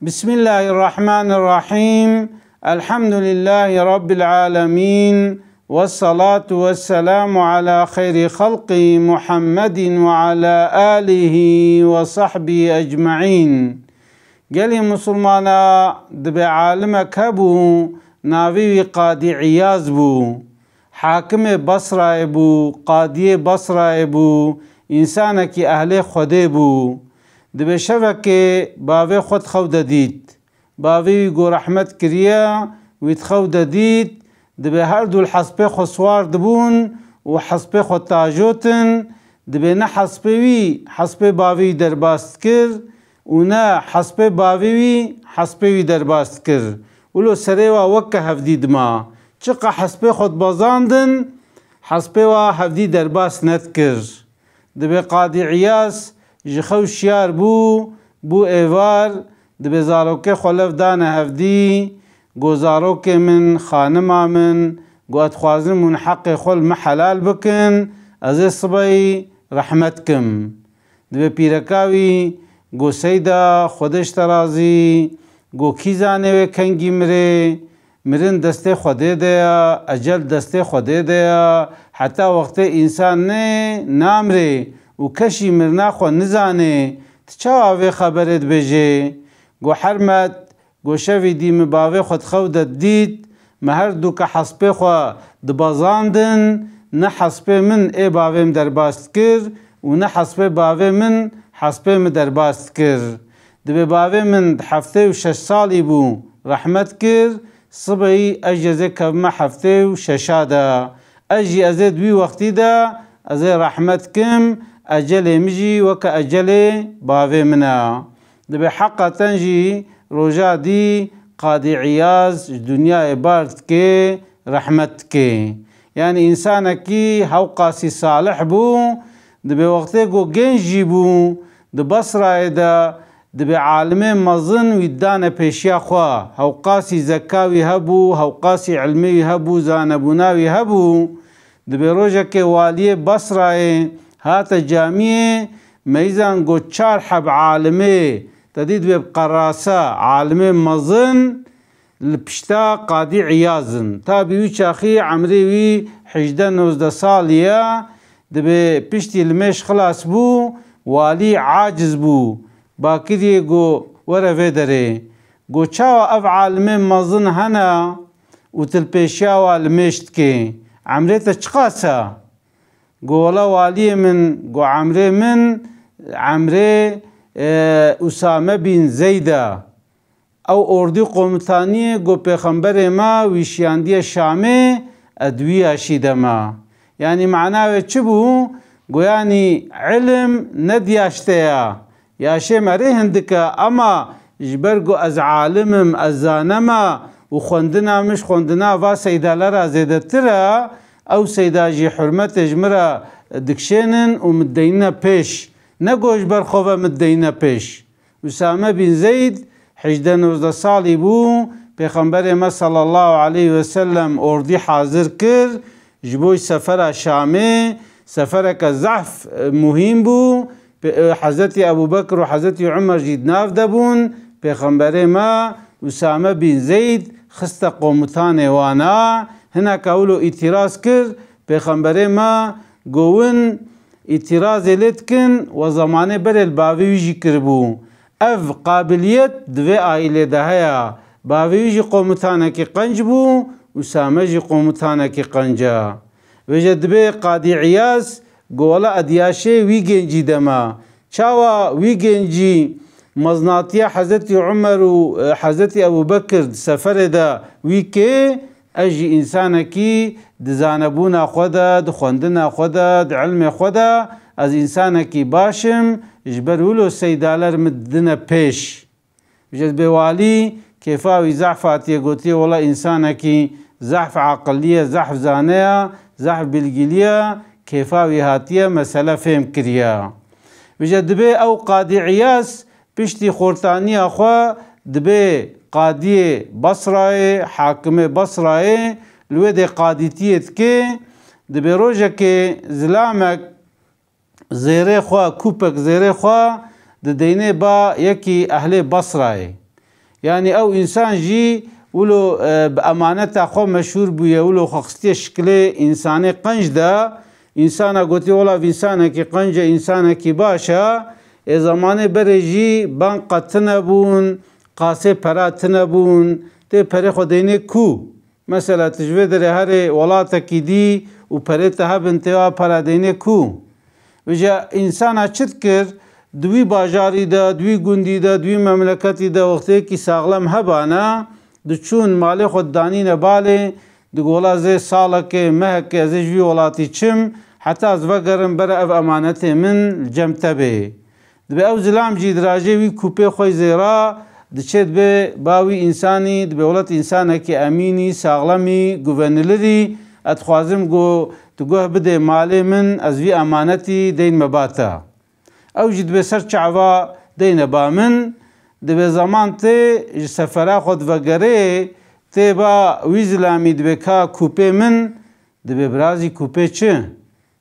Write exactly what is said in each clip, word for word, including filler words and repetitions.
Bismillahirrahmanirrahim. Elhamdülillahi Rabbil alemin. Vessalatu vesselamu ala xeyri xalqi Muhammedin ve ala alihi ve sahbihi ecmaîn. Gelî Musulmana, dibe alimek hebû, navê wî Qadî Îyaz bû. Hakimê Basrayê bû, qadiyê Basrayê bû, însanekî ehlê Xwedê bû. Dibe şevekê bavê xwe di xew de dît. Bavê wî go rehmet kiriye, wî di xew de dît, dibe her du li hespê xwe siwar dibûn û hespê xwe tajotin, dibe ne hespê wî hespê bavê wî derbas dikir û ne hespê bavê wî hespê wî derbas dikir. Wilo serê wa weke hevdî dima. Çiqa hespê xwe dibezandin, hespê wa hevdî derbas nedikir. Dibe Qadî Îyaz ji xew şiyar bû, bû êvar, dibe zarokê xwe lev dane hevdî, go zarokê min, xanima min, go ez dixwazim hûn heqê xwe li min helal bikin, ez ê sibeyî rehmet kim. Dibe pîreka wî go Seyda, Xwedê ji te razî, go kî zanê wê kengî mirê, mirin destê Xwedê de ya, ecel destê Xwedê de ya, heta wextê însan nê, namrê û keşî mirina xwe nizanê, tu çawa vê xeberê dibêjê? Go Hermet, go şevî dî min bavê xwe di xew de dît, me her du ke hespê xwe dibezandin, ne hespê min ê bavê min derbas dikir û ne hespê bavê min hespê min derbas dikir. Dibe bavê min di heftê û şeş salî bû, rehmet kir, sibeyî ez jî ez ê kevime heftê û şeşa de. Ez jî ez ê di wî wextî de ez ê rehmet kim, ecelê min jî weke ecelê bavê min e. Dibe heqeten jî roja dî Qadî Îyaz ji dinyayê bar dike, rehmet dike. Yanî însanekî hewqasî salih bû, dibe wextê ku genc jî bû, di Basrayê de dibe alimê mezin wî dane pêşiya xwe. Hewqasî zeka wî hebû, hewqasî ilmê wî hebû, zanebûna wî hebû. Dibe rojekê waliyê Basrayê hate camiyê, meyzan got çar heb alimê, te dî dibe bi qerasa, alimê mezin, li pişta Qadî Îyaz in. Tabî wî çaxî emrê wî hejdeh nozdeh salî ye, dibe piştî limêj xilas bû, walî aciz bû. Bakiriyê got, were vê derê. Got, çawa ev alimê mezin hene û tu li pêşiya wa limêj dikê? Emrê te çiqas e? Got, wela waliyê min, got, emrê min, emrê, e, Usame bîn Zeyd e. Ew ordî komutaniyê ku Pêxemberê me wî şiyandiye Şamê, e, di wî yaşî de me. Yanî mana wê çi bû? Go yanî ilim ne di yaşte ya. Yaşê me rê hindik e, ema ji ber ku ez alim im, ez zane me û xwendina min ji xwendina va seydalera zêdetir e, ew seyda jî hurmetê ji min re dikişênin û min deynine pêş. Ne ku ji ber xwe ve min deyne pêş. Usame bîn Zeyd hejdeh nozdeh salî bû, Pêxemberê me sallallahu aleyhi ve sellem ordî hazir kir, ji bo sefera Şamê, sefereke zehf, e, muhîm bû. Pe-, e, Hezretî Ebû Bekir û Hezretî Umer jî di nav de bûn. Pêxemberê me Usame bîn Zeyd xiste komutanê wana. Hineka wilo îtîraz kir, Pêxemberê me got, win îtîrazê lê dikin, we zemanê berê li bavê wî jî kiribû. Ev qabiliyet di vê aîlê de heye. Bavê wî jî qomutanekî qenc bû, Usame jî qomutanekî qenc e. Vêje dibê Qadî Îyaz got, wela ez di yaşê wî gencî de me. Çawa wî gencî meznatiya Hezretî Umer û, e, Hezretî Ebû Bekir di seferê de wî kê, ez jî însanekî di zanebûna xwe de, di xwendina xwe de, di ilmê xwe de, ez însanekî baş im, ji ber wilo seydaler min didine pêş. Ji ez bê walî kêfa wî zehf hatiye, gotiye, wela însanekî zehf aqilî ye, zehf zane ye, zehf bilgîlî ye, kêfa wî hatiye, mesele fêm kiriye. Vêje dibê ew Qadî Îyaz piştî xortaniya xwe dibê qadiyê Basrayê, hakimê Basrayê, li wê dê qadîtiyê dike, dibê rojekê zilamek zêrê xwe, kûpek zêrê xwe dideynê ba yekî ehlê Basrayê. Yanî ew însan jî wilo, e, bi emaneta xwe meşhûr bûye, wilo xwe xistiye şikilê însanê qenc de. Însana gotî, wela vî însanekî qenc e, însanekî baş e. Ê zemanê berê jî banka tune bûn, qasê pera tune bûn. Tê perê xwe deynê ku? Mesela tu ji vê derê herê welatekî dî û perê te hebin, tê wa pera deynê ku? Vêca însana çi dikir? Di wî bajarî de, di wî gundî de, di wî memleketî de wextêkî saxlem hebana, diçûn malê xwe didanîne balê, digot, wela ez ê salekê, mehekê ez ê ji vî welatî çim, heta ez vegerim bere ev emanetê min li cem te bê. Dibe ew zilam jî dirajê wî kûpê xwe zêra diçe dibe ba wî însanî, dibe welat însanekî emînî, saxlemî, guvenilirî, ez dixwazim ku tu guh bidê malê min, ez vî emanetî deynme ba te. Ew jî dibe ser çava deyne ba min, dibe zeman tê ji sefera xwe divegerê, tê ba wî zilamî dibe ka kûpê min, dibe birazî kûpê çi?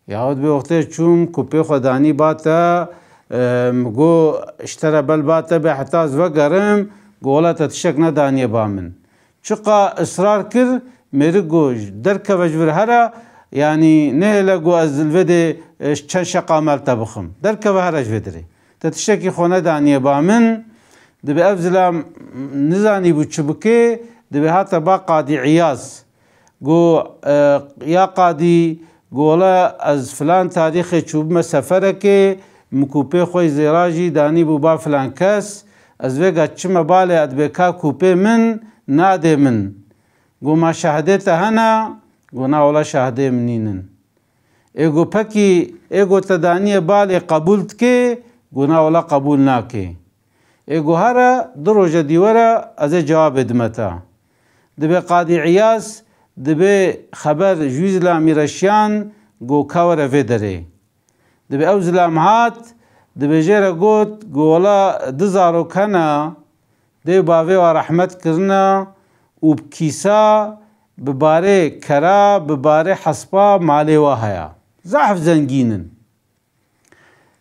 Yahut bi wextê çûm, kupê xwe danî ba te, e, min got, ji te re bel ba te be heta ez vegerim, got, wela te tiştek nedaniye ba min. Çiqa israr kir, mêrik got, derkeve ji vir here, yanî nehêle got, ez li vê dê, e, çend şeqa me li te bixim. Derkeve here ji vê dirê. Te tiştekî xwe nedaniye ba min, dibe ev zilam nizanîbû çi bike, dibe hate ba Qadî Îyaz. Got, e, ya qadî, got, wela ez filan tarîxê çûbime seferekê, min kupê xwe yî zêra jî danîbû ba filan kes, ez vêga çime balê, ez dibê ka kupê min nadê min. Got, ma şahdê te hene? Got, na wela şahdê min nînin. Ê got, pekî, ê got te daniye balê qebûl dikê? Got, na wela qebûl nakê. Ê got, here du roje dî were, ez ê cewabê dime te. Dibe Qadî Îyaz, dibe xeber ji wî zilamî re şiyan, got, ka were vê derê. Dibe ew zilam hat, dibe jê re got, got, wela du zarok hene, dê û bavê wa rehmet kirine û bi kîsa, bi barê kera, bi barê hespa malê wa heye. Zehf zengîn in.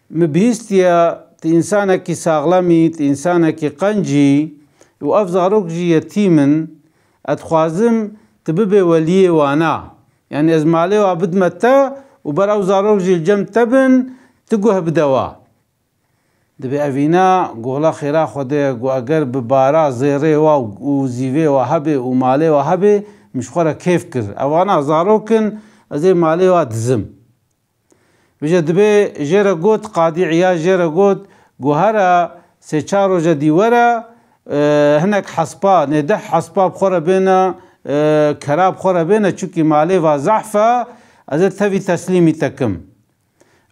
Min bihîstiye, tu însanekî saxlem î, tu însanekî qenc î û ev zarok jî yetîm in. Ez dixwazim tu bibê weliyê wana. Yanî ez malê wa bidime te û ber ew zarok jî li cem te bin, tu guh bide wa. Dibê evîna gola xêra Xwedê ye, got, eger bi bara zêrê wa û zîvê wa hebe û malê wa hebe, min ji xwe re kêf kir. Evana zarok in, ez ê malê wa dizim. Vêca dibê jê re got, Qadî Îyaz jê re got, got, here sê çar roje dî were, e, hinek hespa, nê deh hespa bi xwe re bêne, e, kera bi xwe re bêne, çunkî malê va zehf e, ez ê tevî teslîmî te kim.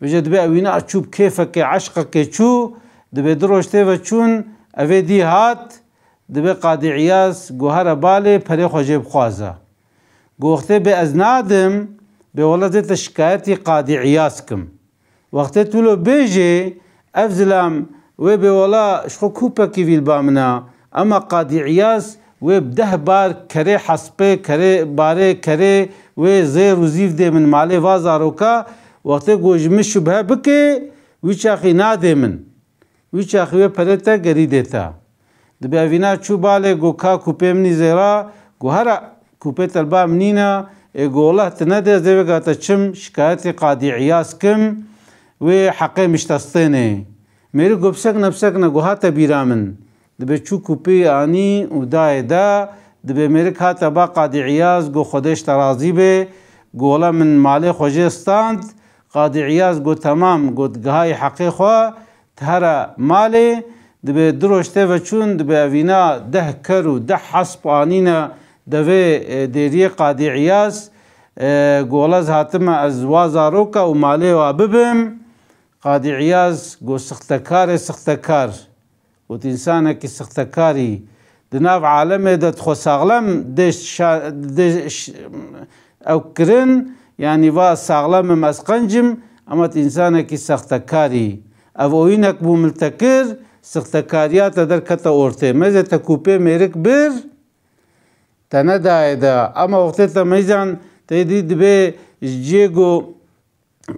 Vêca dibê ewîna çû bi kêfekê, eşqekê çû, dibê du roj tê ve çûn, evê dî hat, dibê Qadî Îyaz got, here balê perê xwe jê bixwaze. Got, wextê bê ez nadim, bê wela zê te şikayetî Qadî Îyaz kim. Wextê tu lo bêjê, ev zilam wê bê wela ji xwe kûpekî vî li ba min e. Ema Qadî Îyaz wê bi deh bar kerê hespê, kerê barê, kerê wê zêr û zîv dê min malê va zaroka. Wextê ku ji min şubhe bike, wî çaxî nadê min. Wî çaxî wê perê te gerî dê te. Dibê evîna çû balê, got, ka kupê min î zêra, got, here kupê te li ba min nîne, ê got, wela tu nede, ez ê vêga te çim, şikayetê Qadî Îyaz kim, wê heqê min ji te stênê. Mêrik got, bisekne, bisekne, got, hate bîra min. Dibê çû kupî anî û dayê de, dibê mêrik hate ba Qadî Îyaz, got, Xwedê ji te razî bê, got, wela min malê xwe jê stand, Qadî Îyaz got, temam, got, gihayî heqê xwe, tu here malê, dibê du roj tê ve çûn, dibê evîna deh ker û deh hesp anîne devê, e, dêriyê Qadî Îyaz, e, got, wela ez hatime ez wa zaroka û malê wa bibim. Qadî Îyaz got, sixtekar ê sixtekar. Got, însanekî sixtekarî. Di nav alemê de tu xwe saxlem dê şa-, dê ş-, ew kirin, yanî va saxlem im, ez qenc im, ema tu însanekî sextekarî. Ev oyînek bû min li te kir, sixtekariya te derkete ortê. Mezê te kûpê mêrik bir, te nedayê de. Ema wextê te meyzan tê dî dibê ji ciyê ku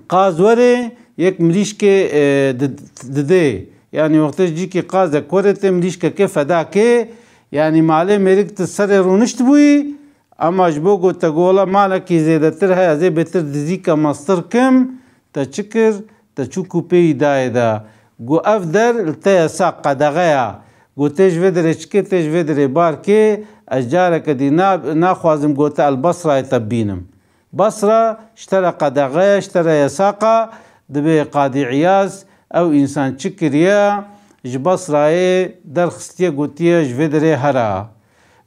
qaz were, yek mirîşkê, e, di-, didê. Yanî wextê ji cîkî qazek were tê mirîşkekê feda kê, Yanî malê mêrik tu serê rûnişt bûyî, ema ji bo ku te got, "Wela malekî zêdetir heye, ez ê bêtir dizîke mestir kim", te çi kir? Te çû kûpeyî dayê de. Got, "Ev der li te yasaq, qedexe ya." Got, "Tê ji vê derê çikê, tê ji vê derê barkê, ez careke dî na-, naxwazim got te El Basrayê te bînim." Basra ji te re qedexe ye, ji te re yasaq e, dibê Qadî Îyaz ew însan çi kiriye, ji Basrayê derxistiye, gotiye ji vê derê here.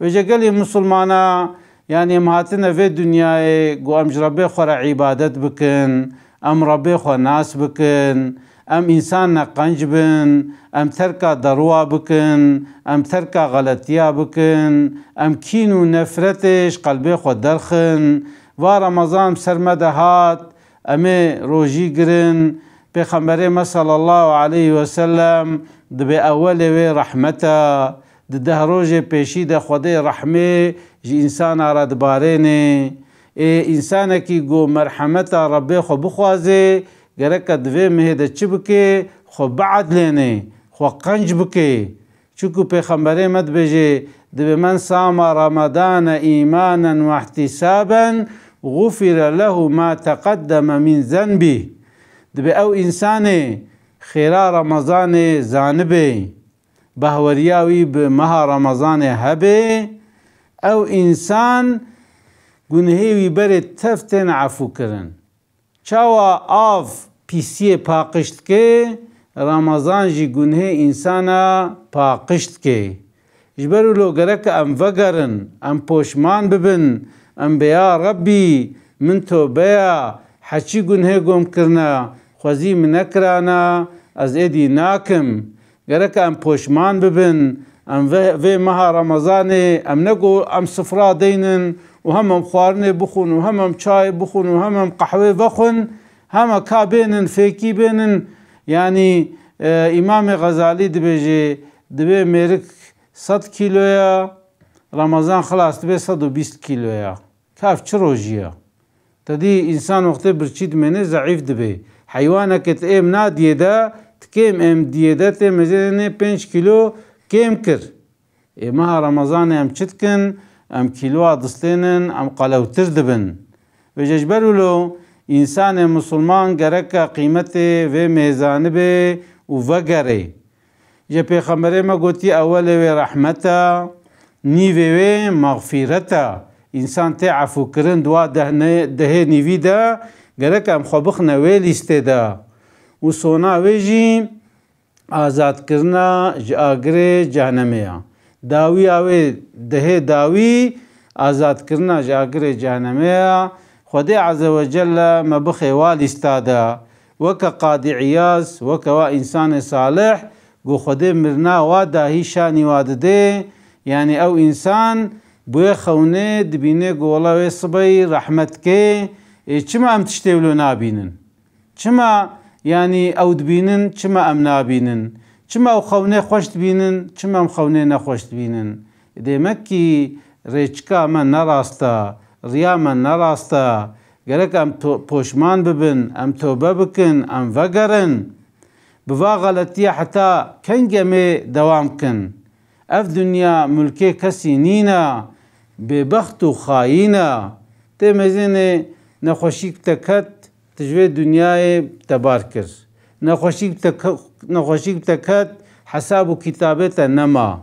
Vêce gelê misilmana, yanî em hatine vê dinyayê, got em ji Rebbê xwe re îbadet bikin, em Rebbê xwe nas bikin, em însan ne qenc bin, em terka derûa bikin, em terka xeletiya bikin, em kîn û nefretê ji qelbê xwe derxin. Va Remezan bi ser me de hat, em ê rojî girin. Pêxemberê me sallallahu aleyhi ve sellem dibê ewelê wê rehmet e, di deh rojê pêşî de Xwedê rehmê ji însana re dibarênê. Ê, însanekî ku merhemeta Rebbê xwe bixwazê, gereke di vê mehê de çi bike? Xwe biedlênê, xwe qenc bike. Çunku Pêxemberê me dibêje, dibê, "Men sama Ramadane îmanen we ihtisaben, gufire lehu ma teqeddeme min zenbî." Dibê ew însanê xêra Ramazanê zanibê, bahweriya wî bi meha Ramazanê hebe, ew însan gunehê wî berê tev tên efûkirin. Çawa av pîsiyê paqij dike, Ramazan jî gunhê însana paqij dike. Ji ber wilo gerek em vegerin, em poşman bibin, em bê ya Rebbî, min tobe ya, heçî gunhê gom kirine, xwezî min nekirana, ez êdî nakim. Gerek em poşman bibin, em ve-, vê meha Remezanê, em ne ku em sifra deynin û hem em xwarinê bixwin û hem em çayê bixwin û hem em qehwê vexwin, hema ka bênin, fêkî bênin. Yanî, e, Îmamê Xezalî dibêje, dibê mêrik sed kîlo ya, Remezan xilas dibe sed û bîst kîlo ya. Ka ev çi rojî ye? Te dî însan wextê birçî dimêne, zeîf dibe. Heywanekê tu êm na diyê de, tu kêm êm diyê de, tê mezinê pênc kîlo kêm kir. Ê meha Remezanê em çi dikin? Em kîloa distênin, em qelewtir dibin. Vêce ji ber wilo însanê misilman gereke qîmetê vê mehê zanibe û vegerê. Ji Pêxemberê me gotî, ewelê wê rehmet e, nîvê wê mexfîret e. Însan tê efûkirin, di wa dehne-, dehê nîvî de gerek em xwe bixine wê lîstê de. Û sona wê jî azadkirina ji agirê cehenemê ya. Dawiya wê dehê dawî azadkirina ji agirê cehenemê ya. Xwedê Azze ve Celle me bixê wa lîsta de. Weke Qadî Îyaz, weke wa însanê salih, ku Xwedê mirina wa dahî şanî wa didê, yanî ew însan bi wê xewnê dibînê ku wela wê sibeyî rehmet kê, ê çima em tiştê wilo nabînin? Çima, yanî ew dibînin, çima em nabînin? Çima ew xewnê xweş dibînin, çima em xewnê nexweş dibînin? Demek kî rêçika me ne rast e, riya me ne rast e. Gerek em to-, poşman bibin, em tobe bikin, em vegerin. Bi va xeletiya heta kengê em ê dewam kin? Ev dinya mulkê kesî nîne, bêbext û xayîn e. Tê mêzênê nexweşîk te ket, tu ji vê dinyayê te bar kir. Nexweşîk te ke-, nexweşîk te ket, hesab û kitabê te nema.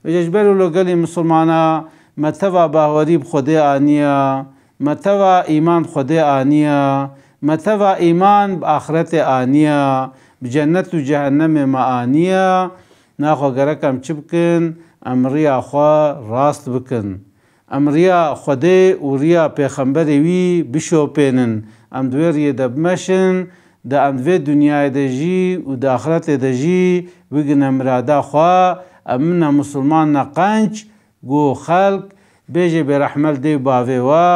Vêce ji ber wilo gelî misilmana me teva bahwerî bi Xwedê aniya, me teva îman bi Xwedê aniya, me teva îman bi axretê aniya, bi cennet û cehennemê me aniya, naxwe gerek em çi bikin? Em riya xwe rast bikin. Em riya Xwedê û riya Pêxemberê wî bişopênin. Em di wê riyê de bimeşin, di em di vê dinyayê de jî û di axretê de jî bigine mirada xwe. Em ne misilman ne qenc, ku xelk bêje bê rehme li dê û bavê we,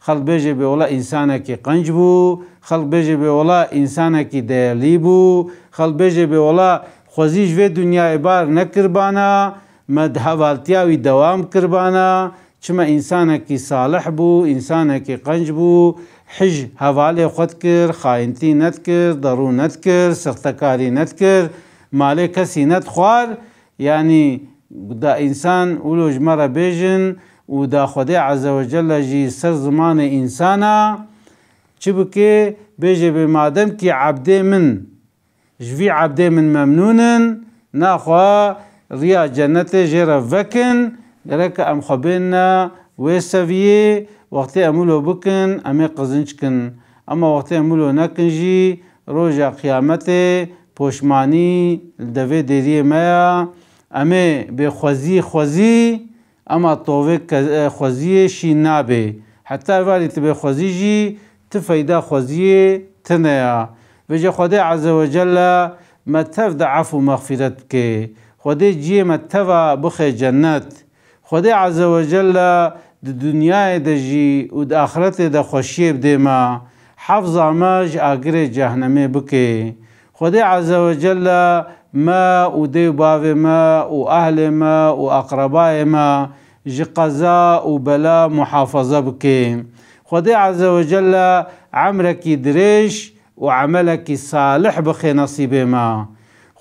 xelk bêje bê wela însanekî qenc bû, xelk bêje bê wela însanekî değerlî bû, xelk bêje bê wela xwezî ji vê dinyayê bar nekiribana, me di hevaltiya wî dewam kiribana, çima însanekî salih bû, însanekî qenc bû, hij hevalê xwe dikir, xayintî nedikir, derû nedikir, sextekarî nedikir, malê kesî nedixwar, yanî Da însan wilo ji me re bêjin û da Xwedê Azze ve Celle jî ser zimanê însana çi bike, bêje bê madem kî ebdê min, ji vî ebdê min memnûn in, naxwe riya cennetê jê re vekin, gereke em xwe bênine wê seviyê, wextê em wilo bikin, em ê qizinc kin. Ema wextê em wilo nekin jî, roja qiyametê poşmanî li devê dêriyê me ya, em ê bê xwezî xwezî, ema tovê ke-, xweziyê şîn nabê. Heta varî tu bê xwezî jî, ti feyda xweziyê tine ya. Vêce Xwedê Azze ve Celle me tev de efû mexfîret bike. Xwedê ciyê me teva bixe cennet. Xwedê Azze ve Celle di dinyayê de jî û di axretê de xweşiyê bidê me. Hefza me ji agirê cehnemê bike. Xwedê Azze ve Celle me û dê û bavê me û ehlê me û aqrebayê me ji qeza û bela muhafaza bike. Xwedê Azze ve Celle emrekî dirêj û emelekî salih bixe nesîbê me.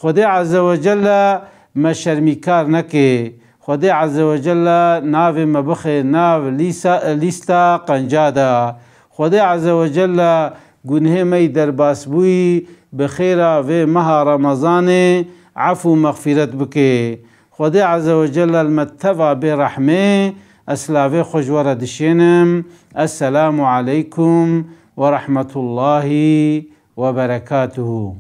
Xwedê Azze ve Celle me şermîkar neke. Xwedê Azze ve Celle navê me bixe nav lîsa-, lîsta qenca de. Xwedê Azze ve Celle gunhê me yî derbasbûyî bi xêra vê meha Remezanê efû mexfîret bike. Xwedê Azze ve Celle li me teva bê rehmê, ez silavê xwe ji we re dişênim. Esselamu aleykum ve rahmetullahi ve berekatuhu.